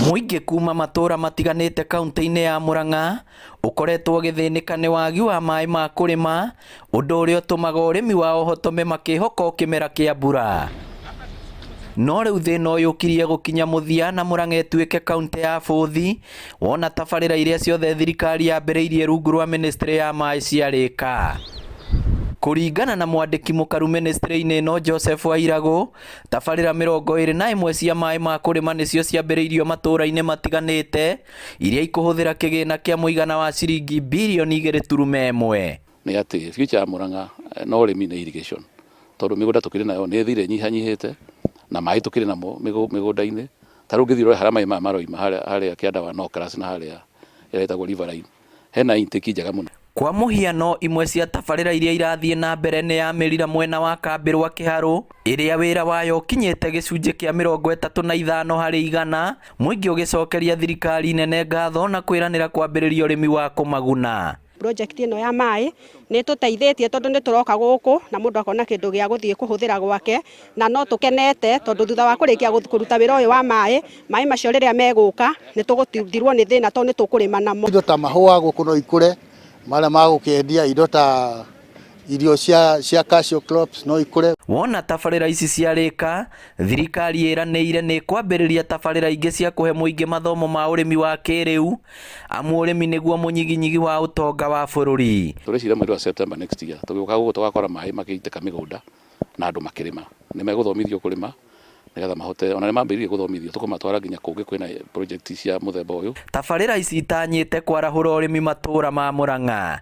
Mũingĩ kuma matũra matiganĩte kaunti-inĩ ya Murang'a ũkoretwo ũgĩthĩnĩka nĩ wagi wa maĩ ma kũrĩma, ũndũ ũrĩa ũtũmaga ũrĩmi wao ũhotome makĩhoka o kĩmera kĩa mbura. No rĩu thĩna ũyũ ũkirie gũkinya mũthia na Murang'a ĩtuĩke kaunti ya bũthi, wona tabarĩra iria ciothe thirikari yambĩrĩirie rungu rwa mĩnĩstrĩ ya maĩ ciarĩka. Kũringana na mwandĩki mũkaru mĩnĩstrĩ-inĩ ĩno Joseph Wairagũ, Tabarĩra 21 cia maĩ ma kũrĩma nĩcio ciambĩrĩirio matũũra-inĩ matiganĩte iria ikũhũthĩra kĩgĩna kĩa mũigana wa ciringi birioni 2.1. Nĩ atĩ future ya Murang'a na ũrĩmi nĩ irrigation tondũ mĩgũnda tũkĩrĩ nayo nĩ ĩthire ĩnyihanyihĩte na maĩ tũkĩrĩ namo mĩgũnda-inĩ. Ta rĩu ũngĩthiĩ ũrore harĩa maĩ maya maroima harĩa kĩanda wa Nokras na harĩa ĩrĩa ĩtagwo Riverine hena intake njega mũno. Kwa mũhiano, imwe cia tabarĩra iria irathiĩ na mbere nĩ ya Mĩrira mwena wa Kambĩrwa Kĩharũ, ĩrĩa wĩra wayo ũkinyĩte gĩcunjĩ kĩa 35%, mũingĩ ũgĩcokeria thirikari nene ngatho na kwĩranĩra kwambĩrĩria ũrĩmi wa kũmaguna. Project ĩno ya maĩ nĩ ĩtũteithĩtie tondũ nĩ tũroka gũkũ na mũndũ akona kĩndũ gĩa gũthiĩ kũhũthĩra gwake na no tũkenete tondũ thutha wa kũrĩkia kũruta wĩra ũyũ wa maĩ, maĩ macio rĩrĩa megũka nĩ tũgũthirwo nĩ thĩna tondũ nĩ tũkũrĩma namo. Indo ta mahũa gũkũ no ikũre marĩa ma gũkĩendia, indo ta irio cia cia cashew crops no ikũre. Wona tabarĩra ici ciarĩka, thirikari ĩranĩire nĩ ĩkwambĩrĩria tabarĩra ingĩ cia kũhe mũingĩ mathomo ma ũrĩmi wa kĩrĩu, amu ũrĩmi nĩguo mũnyiginyigi wa ũtonga wa bũrũri. Tũreciria mweri wa September next year tũgĩũka gũkũ tũgakora maĩ magĩitĩka mĩgũnda na andũ makĩrĩma. Nĩ megũthomithio kũrĩma nĩgetha mahote, ona nĩ mambĩrĩirie gũthomithio, tũkũmatwara nginya kũngĩ kwĩna project cia mũthemba ũyũ. Tabarĩra ici itanyĩte kwarahũra ũrĩmi matũra ma Murang'a.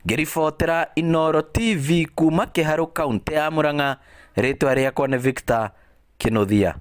Ngĩribotera Inooro TV kuma Kĩharũ kauntĩ ya Murang'a, rĩtwa rĩakwa nĩ Victor Kĩnuthia.